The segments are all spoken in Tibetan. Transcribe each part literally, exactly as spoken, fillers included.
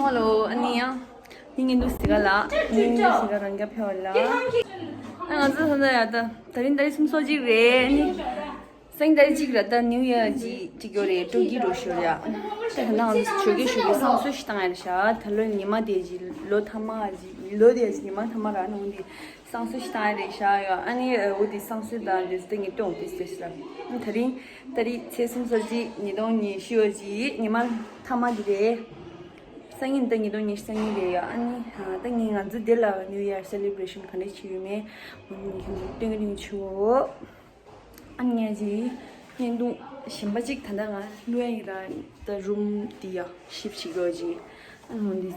ཧེ་ལོ། ཨ་ནི་ཡང་། ངའི་ངའི་འདུག་སི་ག་ལ། ངའི་འདུག་སི་ག་རང་རྒྱབ་ཕེ་བ་ལ། ཨ་ང་ཚོ་ད་ལྟ་ཡ་ད། ད་རིང་ད་རིང་སུམ་སོ་གཅིག་རེད། ཨ་ནི། སང་ཉིན་ད་རིང་གཅིག་ར་ད་ནིའུ་ཡར་གཅིག་གཅིག་ཡོད་རེད། སྤྲོ་སྐྱིད་འགྲོ་ཞོར་ཡ། ད་ད་ང་ཚོ་ཞོགས་ཀས་ཞོགས་ཀས་བསང་གསོལ་ཞིག་བཏང་ཡ་རེད་ཤག་ད་ལོ་ཉི་མ་དེ་གཅིག་ལོ་ཐ་མ་གཅིག་ལོ་དེ་གཅིག་ཉི་མ་ཐ་མ་ར་ནང་དེ། བསང་གསོལ་ཞིག་བཏང་ཡ་རེད་ཤག་ཡ། ཨ་ནི་འོ་དེ་བསང་གསོལ་དང་དེ་ཚོ་ངས་སྟོན་དེ་ཚོ་ཤག་ད་རིང་ད་རིང་ཚེས་སུམ་ཅུ་སོ་གཅིག་ཉིས་སྟོང་ཉི་ཤུ་ཡོད་ཅིག་ཉི་མ་ཐ་མ་དེ་རེད། སང་ཉིན་ད་ཉིས་སྟོང་ཉི་ཤུ་རྩ་གཉིས་རེད་ཡ། ཨ་ནི་ད་ངས་ང་ཚོ་འདི་ལ་ནིའུ་ཡར་སེ་ལེ་བྷ་རེ་ཤན་ག་འདྲ་བྱེད་ཡོད་མེད་སྟོན་གི་སྟོན་གི་ཆུ་བོ། ཨ་ནི་ངས་ཅིག་བརྙན་ཐུང་གཞན་པ་ཅིག་ད་ལྟ་ང་བླུག་ཡ་ཡིན་ར། ད་རུམ་འདི་ཡ་ཤིབ་བྱེད་དགོས་ཅིག་ཨ་ནི་འདི་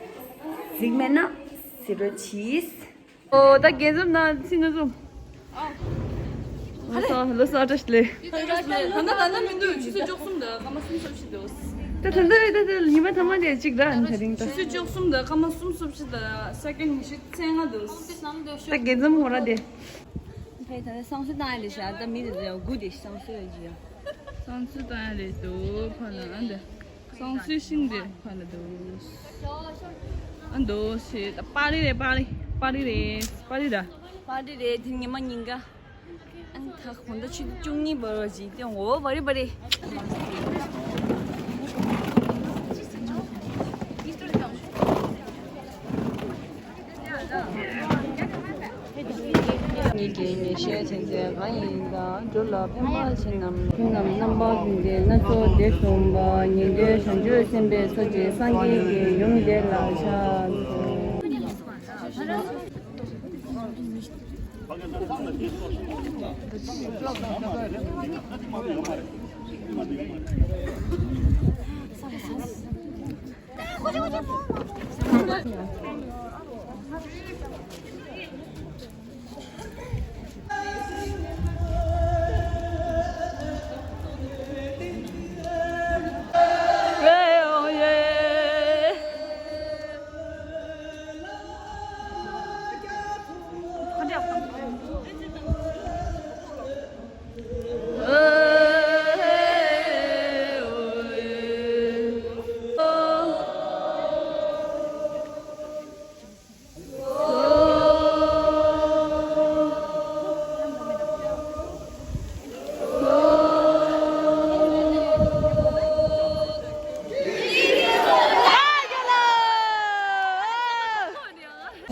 གཟིགས་མེད་ན་ཟེར་རོ་གྱིས། ཨོ་ད་རྒྱལ་འཛོམས་ན་ཚིག་ན་ཚོ། ལོ་གསར་ལོ་གསར་བཀྲ་ཤིས་བདེ་ལེགས། ད་ལྟ་ད་ལྟ་མི་འདུག་ཆུ་ཚོད་བཅུ་གསུམ་དང་སྐར་མ་སུམ་ཅུ་སོ་བཞི་འདུག་ད་ད་ལྟ་ད་ལྟ་ཉི་མ་ཐ་མ་ནས་གཅིག་ར་ད་རིང་ད། ཆུ་ཚོད་བཅུ་གསུམ་དང་སྐར་མ་སུམ་ཅུ་སོ་བཞི་དང་སེ་ཀན་ཉི་ཤུ་རྩ་ལྔ་འདུག་ད་རྒྱལ་འཛོམས་ཧོ་ར་དེ། ཕའི་ད་ལྟ་བསང་གསོལ་བཏང་ཡ་རེད་ཤག་ད་མི་དེ་ཚོ་ཡང་སྒུག་བསྡད་ཤག་བསང་གསོལ་ཡ་ཅི་ཡ། བསང་གསོལ་བཏང་ཡ་རེད་འདུག་ཕ་ལ་ཨ་འདི། བསང་གསོལ་ཤིང་དེ་ཕ་ལ་འདུག་ཨ་འདུག་ཞེས་ད་པ་རི་རེད། པ་རི་པ་རི་རེད། པ་རི་ར། པ་རི་རེད། དེ་ཉི་མ་ཉིན་ག་ཨ་ནི་ད་གོང་ད་ཆུ་ཚོད་བཅུ་གཉིས་བར་བ་ཅིག་སྟེང་འོ་བ་རི་བ་རི། ཉིད་ཀྱི་ངེས་ཤེས་ཆེན་པོ་གང་ཡིན་དང་། རྒྱུ་ལ་ཕན་པ་ཆེ་རྣམས། ཆེ་རྣམས་རྣམ་པར་ཕྱིན་ཏེ་སྣ་ཚོགས་བདེ་སོང་བ། ཉན་ཐོས་བྱང་ཆུབ་སེམས་དཔའི་ཚོགས་ཀྱིས་སངས་རྒྱས་ཀྱི་ཡུམ་དེ་ལ་ཕྱག་འཚལ།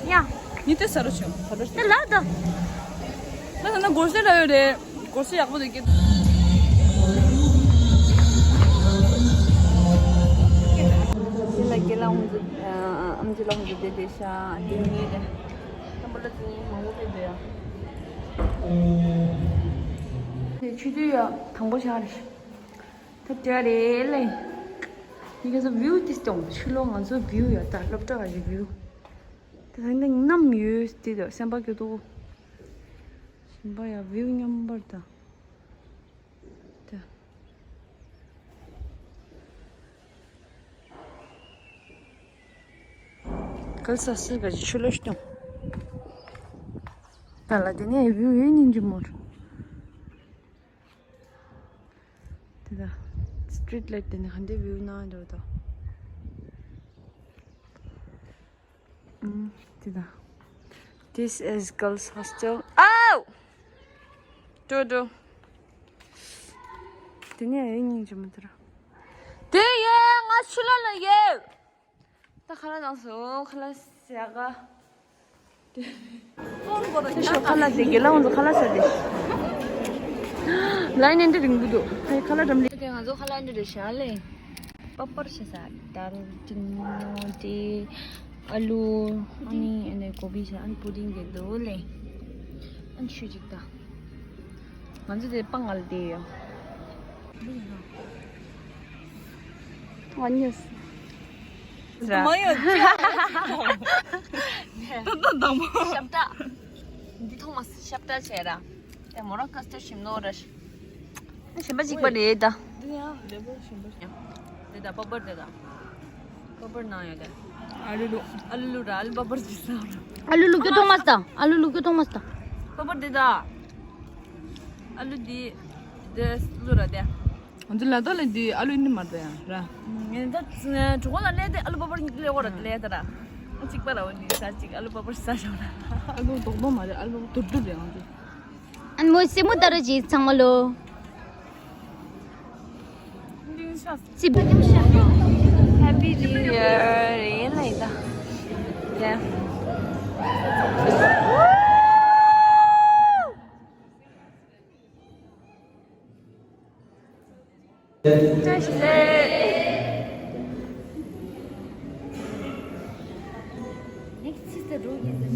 ཡ། ཉི་ཏེ་ས་རུ་ཆུ། ཏེ་ལ་ད། ད་ད་ན་སྒོར་གཞས་ལ་ཡོད་རེད། སྒོར་གཞས་ཡག་པོ་འདུག་གི། དེ་ལ་དགེ་ལགས་ཧུན་ཚུ། ཨ་ཨམ་ཆི་ལགས་ཧུན་ཚུ་དེ་དེ་ཤ་དེ་ཉིད་རེད། ཏམ་པོ་ལ་དེ་ཉིད་མང་པོ་ཕེབས་འདུག་ཡ། དེ་ཆུ་དུས་ཡ་དང་པོ་ཆགས་རེད། ད་དེ་རེད་ལེ། ཡི་གེ་ཚོ་བིའུ་ཏི་སྟོང་ཆུ་ལོ་ང་ཚོ་བིའུ་ཡ་ད་སློབ་གྲྭ་ག་རེ་བིའུ། ད་ད་ནམ་ཡོད་དེ་ད་སེམས་པ་སྐྱོ་ཏོ། སེམས་པ་ཡ་བིའུ་མཉམ་པར་ད། ད། གལ་ས་སི་ག་ཆུ་ལོ་སྟོང་། ད་ལ་དེ་ནས་བིའུ་ཡོད་ཉིན་གྱི་མོར། དེ་ད། སི་ཊི་རིཊ་ལའིཊ་དེ་ནས་ག་འདྲའི་བིའུ་ན་འགྲོ་ད། ཨུམ། དེ་ད། This is girls hostel. ཨའུ། ཏུ་ཏུ། དེ་ནས་ཡོད་ཉིན་གྱི་མོ་དེ་ར། དེ་ཡེ་ང་ཆུ་ལ་ལ་ཡེ། ད་ཁ་ལག་བཏང་སོང་། ཁ་ལག་ཟ་ག་ཁ་ལག་ཟ། དགེ་ལགས་ཁོང་ཚོ་ཁ་ལག་ཟ་དེ། ལའིན་ཨེ་འདྲ་རིང་པོ་འདུག་ཧའི་ཁ་ལག་འགྲམ་ལ། དེ་ང་ཚོ་ཁ་ལག་འདི་རེད་ཤག་ལེ། པ་པར་ཤ་ཟ། དལ་ཅིང་ཏེ། ཨ་ལུ། ཨ་ནི་ཨ་ནི་ཀོ་བི་ཤ། ཨ་ནི་པུ་ཌིང་གི་འདུག་ལེ། ཨ་ནི་ཆུ་ཅིག་ད། ང་ཚོ་དེ་སྤང་ང་ལ་བསྡད་ཡོད། ཨ་ནི། མ་ཡོད། ད་ད་དང་པོ། ཤབ་ཏ། འདི་ཐོག་མ་ཤབ་ཏ་བྱས་ར། དེ་མོ་རང་ཀ་སི་ཊར་ཞིམ་ནོ་ར། གཞན་པ་གཅིག་པ་རེད་ད། འདི་ཡང་ལེ་བལ་ཞིམ་པ་ཞིག་དེ་ད་པ་པར་དེ་ད། པ་པར་ནང་ཡོད་དེ། ཨ་ལུ་ལུ། ཨ་ལུ་ལུ་ར། ཨ་ལུ་པ་པར་ཅིག་ཟ་ར། ཨ་ལུ་ལུ་སྐྱོ་གཏོང་མ་སྟ། ཨ་ལུ་ལུ་སྐྱོ་གཏོང་མ་སྟ། པ་པར་དེ་ད། ཨ་ལུ་དེ། དེ་ལུ་ར་དེ། ང་ཚོ་ལ་དྭགས་ལ་འདི་ཨ་ལུ་ཨིན་ནི་མ་རེད་ཡ་ར། ངས་ད་གྲོགས་པོ་ལ་སླེབས་ཏེ་ཨ་ལུ་པ་པར་སླེབས་ཡོད་ར། ལས་ད་ར། ཨ་གཅིག་པ་ར་འོ་འདི་ཟ་གཅིག་ཨ་ལུ་པ་པར་ཟ་ཤོག་ན། ཨ་ལུ་རྡོག་རྡོག་མ་རེད། ཨ་ལུ་དུར་དུར་རེད་ང་ཚོ། ཨན་མོ་སེ་མོ་ཏ་ར་ཅི་ཚང་མ་ལོ། Happy New Year. ཡིན་ལ་ཡིན་ད། Yeah. བཀྲ་ཤིས་བདེ་ལེགས། Next is the road is the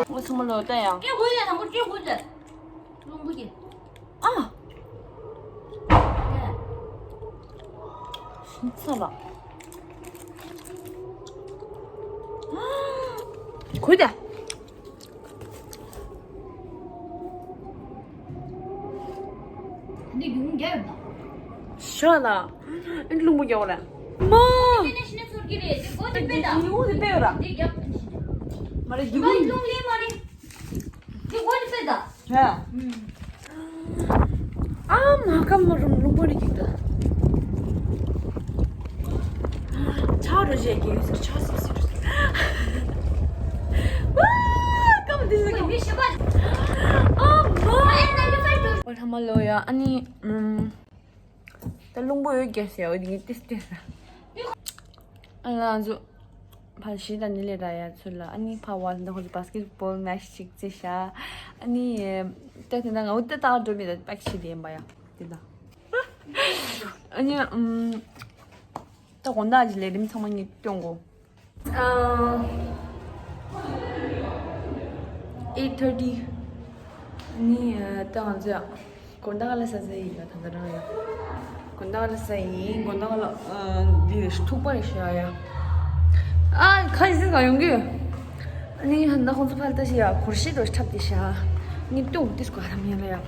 ངོ་སུ་མ་ལོ་ལྟ་ཡང་། ཀེ་ཧུ་ཡ་དང་པོ་ཀེ་ཧུ་ཡ། རླུང་བུ་གི། ཨ། ཤིང་ཚ་ལ། ཁུ་དེ། འདི་རྒྱུན་རྒྱབ་ཡོད་ན། ཤ་ལ། ཨ་ནི་རླུང་བུ་རྒྱག་གོ་ལ། མ། འདི་ནས་ཤི་ནས་ཚུར་གི་རེད། འདི་སྒོ་འདི་པེ་ད། འདི་ཡོང་འདི་པེ་ཡོད་ར། འདི་རྒྱབ། མ་རེད་རྒྱུ་མ་མ། རླུང་ལས་མ་རེད། འདི་སྒོ་འདི་པེ་ད། ཧ། ཨ་མ་ཀ་མ་རུམ་རླུང་བུ་རེ་གི་ད། ཆ་རུ་ཞེ་གི་ཡོད་ཟེར་ཆ་སི་སི་རུ་ཟེར། ཝ། ཀམ་དེ་ཟེར་ཀམ། ཨ་མ། ཨོ་ལྷ་མ་ལོ་ཡ། ཨ་ནི་ཨམ། ད་རླུང་བུ་ཡོད་རྒྱ་ཟེར་ཡ་འོ་དེ་ངས་ཏིས་ཏིས་ཟེར། ཨ་ལ་ང་ཚོ་ཕ་གཞིས་དང་ནི་ལས་ར་ཡ་ཚུར་ལ། ཨ་ནི་ཕ་བ་ཟིན་ད་ཁོ་ཚོ་བཱ་སི་ཀེ་ཊི་བོལ་མེ་ཆི་ཞིག་རྩེ་ཤག་ཨ་ནི་ད་དེ་འདྲ་ང་འུ་ད་ད་འགྲོ་མི་ད་པེག་ཤི་དེ་ཡིན་པ་ཡ་དེ་ད། ཨ་ནི་ཨམ། ད་དགོང་དག་གི་ལས་རིམ་ཚང་མ་ངས་སྟོན་གོ། ཨ། eight thirty། ནི་ད་ང་ཚོ་དགོང་དག་ལ་ཟ་ཟ་ཡིན་ལ། ད་ད་རང་ཡ། དགོང་དག་ལ་ཟ་ཡིན། དགོང་དག་ལ་ཨ། འདི་ཐུག་པ་རེད་ཤག་ཡ། ཨ་ཁ་ཤས་ག་ཡོང་གི། ཨ་ནི་ཧན་ད་ཁོང་ཚོ་ཕར་ལྟ་ཞིག་ཡ། གོར་ཤི་འགྲོ་ཞིག་འཁྲབ་དེ་ཤག་ངས་ལྟོས་དེ་སྐོར་ཧ་མ་ཡ་ལ་ཡ།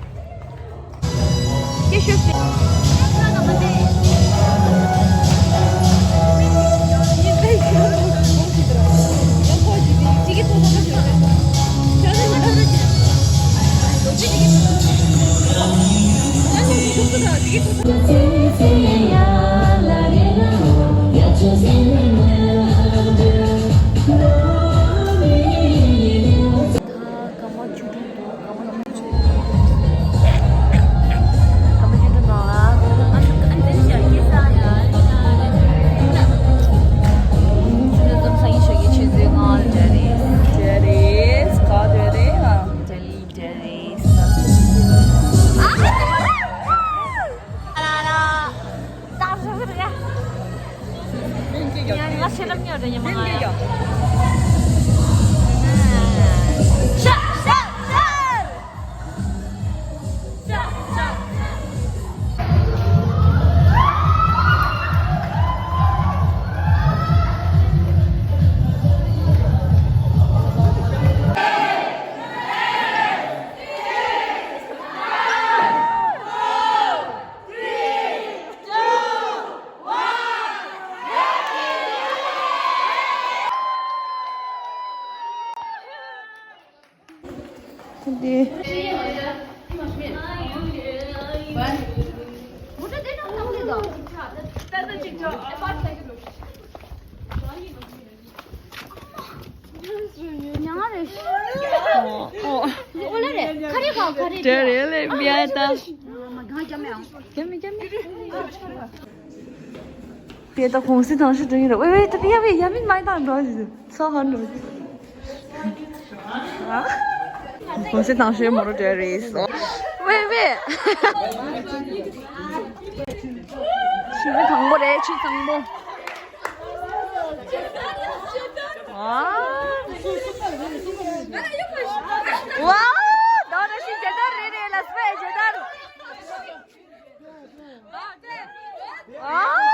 ཡ། ང་ཤེས་རབ་ཉོ་རེ་ཉི་མ་ང་ཡ། དེ་ད་གུང་སེང་དང་ཤོས་འགྲོ་ཡིན་ར། ཝེ་ཝེ། ད་ཡ་ཝེ། ཡ་མིན་མ་ཡི་དང་འགྲོ་ཟིན་ཚོ་ཧོན་འགྲོ། གུང་སེང་དང་ཤོས་མོ་རོ་འགྲོ་རེད། ཝེ་ཝེ། ཆུ་དང་པོ་རེད། ཆུ་དང་པོ། ཨ། ཝའོ། ད་ནི་ཞིག་ཇེ་དར་རེད་རེད། ལ་སྤེ་ཇེ་དར། ཨ། ཨ།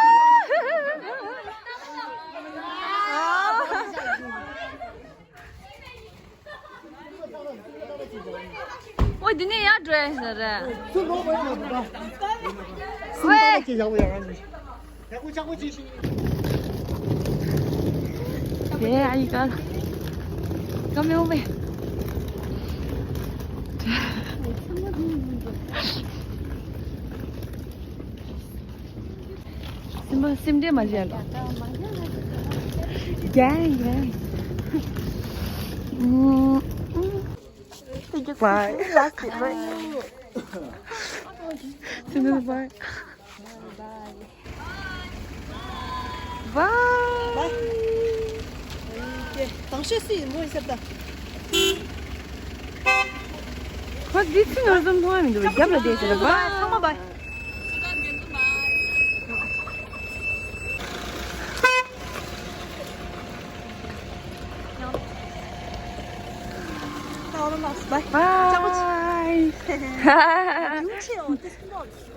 ཨོ། འདི་ནས་ཡར་འགྲོ་ཡ་ཟེར་རེད། ཝེ། དེ་ཨ་ཡི་ཀ་ཀ་མེ་འོ་བེ། སེམས་པ་སེམས་ཁྲལ་མ་བྱེད་ལ། རྒྱན་རྒྱན། Bye. Bye. Bye. དང་ཤོས་སུ་ཡིན་མོ་ཡིན་ཟེར་ད། ཁོ་འདི་ཚོ་ནོར་འཛོམས་མཐོང་བ་མི་འདུག་རྒྱབ་ལ་བསྡད་ཟེར། Bye. ཚང་མ་bye. Bye. Bye.